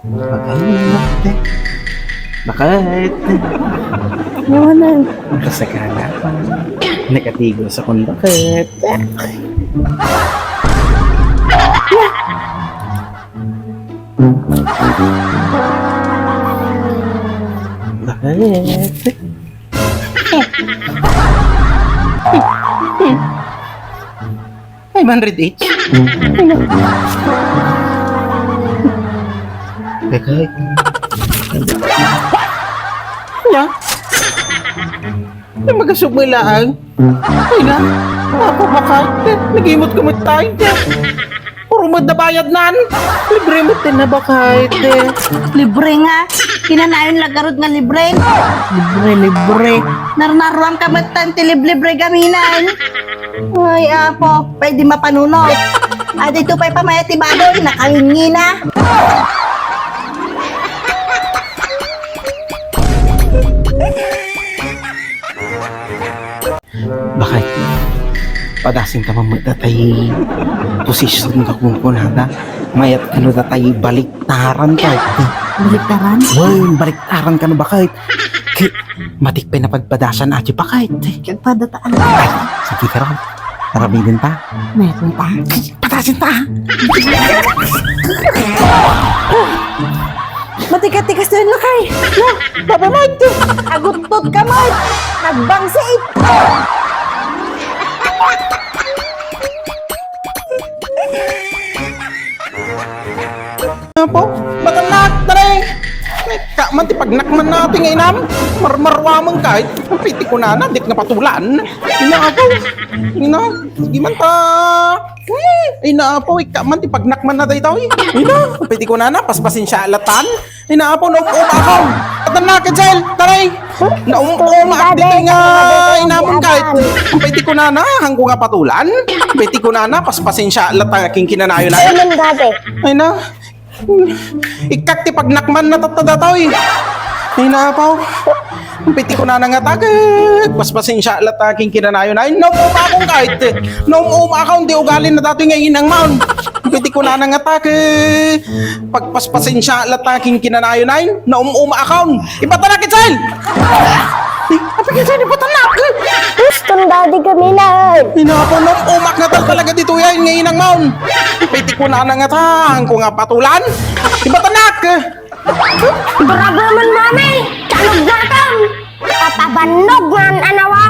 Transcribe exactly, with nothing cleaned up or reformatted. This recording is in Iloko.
Bakit? Bakit? Ano na? Kasagana pa. Nakatigos akong bakit. Bakit? Five hundred each? Teka. Hala? Ay, magasubay laang. Ay na, apa ba ka? Eh, nagimot ka mo tayo. Puro mo nabayad nan. Libre mo tinabakay, te. Libre nga. Kinanayon la garud nga libre. Libre, libre. Narnaruan ka met tan ti liblibre gaminan. Ay, apo, pwede mapanunot. Adi to pay pamaya ti baboy, nakangingina. Bakit? Padasin ka man met datay posisyon nga kunkunada. Mayat kano datay baliktaran ka. Baliktaran? Wen, baliktaran kano bakit? Kay, matik pay napadpadasan ati bakit? Kagpadataan. Ay, sige ka ron. Aramiden ta. Meron ta. Padasin ta. Matikatikas na yun, lakay. Lo, baba mo ito. Aguttot ka mo. Nagbangsit. Apo, matannak, dali. Ka man ti pagnakman natin nga inam. Marmarwaman ka, eh. Ang piti ko na na, dik nga patulan. Ina, apo. Ina, sige man ta. Ay, naapaw, ikka man ti pagnakman na daytoy. Ina, pwede ko na na, paspasensia latan. Ay, naapaw, naum-uma ako. Atan na ka, Jel, taray. Naum-uma ak ditoy nga inamon kahit. Pwede ko na na, hangko nga patulan. Pwede ko na na, paspasensia latan, king kinanayon na. Ay, man dati. Ay na. Ikkak ti pagnakman na tatta datoy. Ay, naapaw. Pwede ko na na nga taget. Paspasensia latan king kinanayon. Ay, naum-uma akong kahit. Naum-uma akong di ugali na datoy nga inang maon. Pwede ko na na nga taget. Pagpaspasensia latan king kinanayon. Ay, naum-uma akong. Ibatan na, Kitsen! Ay, apa, Kitsen, ibatan na! Gusto ng daddy kami na. Ay, naapaw, naum-uma ak nga tal talaga ditoy nga inang maon. Pwede ko na na nga ta, hangko nga patulan. Ibatan na! Grabe man, mami! Kalugnakan! Papabannog nga an anawa!